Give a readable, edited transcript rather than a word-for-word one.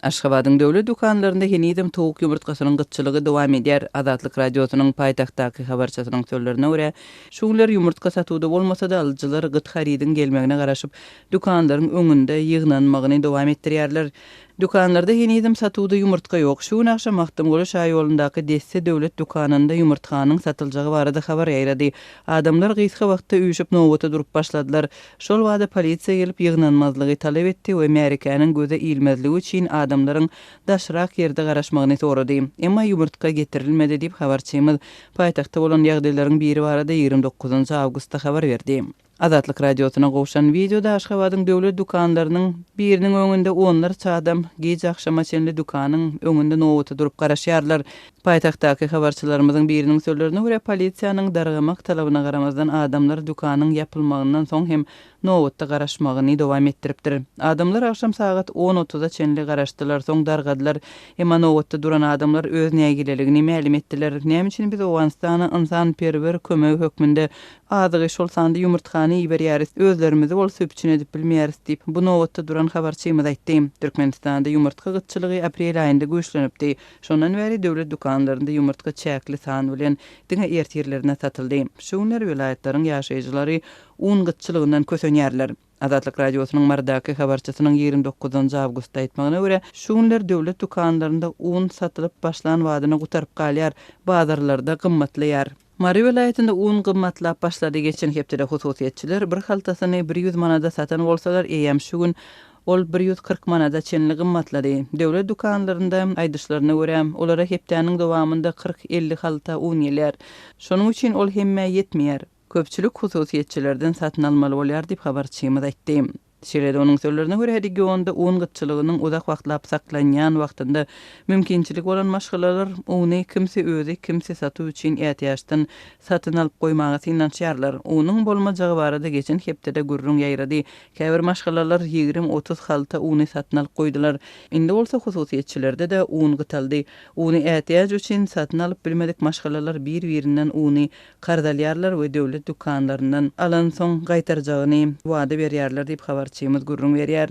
Aşgabadyň döwlet dükanlarynda henizem towuk ýumurtgasynyň gytçylygy dowam edýär. Azatlyk Radiosynyň paýtagtdaky habarçysynyň sözlerine görä, şu günler ýumurtga satuwda bolmasa-da, alyjylar gyt harydyň gelmegine garaşyp, dükanlaryň öňünde ýygnanmagyny dowam etdirýärler. Dükanlarda henizem satuwda ýumurtga ýok. Şu gün agşam Magtymguly şaýolundaky Desse döwlet dükanynda ýumurtganyň satyljagy barada habar ýaýrady. Adamlar gysga wagtda üýşüp nobata durup başladylar. Şol bada polisiýa gelip ýygnanmazlygy talap etdi we märekäniň göze ilmezligi üçin adamlaryň daşrak ýerde garaşmagyny sorady. Emma ýumurtga getirilmedi diýip, habarçymyz paýtagtda bolan ýagdaýlaryň biri barada 29 awgustda habar berdi. Azatlyk Radiosyna gowşan wideoda Aşgabadyň döwlet dükanlarynyň biriniň öňünde onlarça adam giç agşama çenli dükanyň öňünde nobata durup garaşýarlar. Paýtagtdaky habarçylarymyzyň biriniň sözlerine görä, polisiýanyň dargamak talabyna garamazdan, adamlar dükanyň ýapylmagyndan soň hem nobatda garaşmagyny dowam etdiripdir. Adamlar agşam sagat on otuza çenli garaşdylar, soň dargadylar. Emma nobatda duran adamlar öz nägileligini mälim etdiler. Näme üçin biz Owganystana ynsanperwer kömegi hökmünde azygy, şol sanda ýumurtgany iberýäris, özlerimizi bolsa üpjün edip bilmeýäris diýip, bu nobatda duran habarçymyz aýtdy. Türkmenistanda ýumurtga gytçylygy aprel aýynda güýçlenipdi. Şondan bäri döwlet dükanlarynda ýumurtga çäkli san bilen diňe ertirlerine satyldy. Şu günler welaýatlaryň ýaşaýjylary un gytçylygyndan kösenýärler. Azatlyk Radiosynyň Marydaky habarçysynyň 29 awgustda aýtmagyna görä, şu günler döwlet dükanlarynda un satylyp başlan badyna gutaryp galýar, bazarlarda gymmatlaýar. Mary welaýatynda un gymmatlap başlady. Geçen hepdede hususyýetçiler bir haltasyny 100 manada satan bolsalar, eýýäm şu gün ol 140 manada çenli gymmatlady. Döwlet dükanlarynda, aýdyşlaryna görä, olara hepdäniň dowamynda 40-50 halta un gelýär. Şonuň üçin ol hemmä ýetmeýär. Köpçülik hususyýetçilerden satyn almaly bolýar diýip, habarçymyz aýtdy. Şeýle-de onuň sözlerine görä, regionda un gytçylygynyň uzak wagtlap saklanýan wagtynda mümkinçiligi bolan maşgalalar uny kimsi özi, kimsi satuw üçin ätiýaçdan satyn alyp goýmaga synanyşýarlar. Unuň bolmajagy barada geçen hepdede gürrüň ýaýrady. Käbir maşgalalar 20-30 halta uny satyn alyp goýdular. Indi bolsa hususyýetçilerde-de un gytaldy. Uny ätiýaç üçin satyn alyp bilmedik maşgalalar bir-birinden uny Karz alýarlar we döwlet dükanlaryndan alansoň gaýtarjagyny wada berýärler diýip, habarçymyz gürrüň berýär.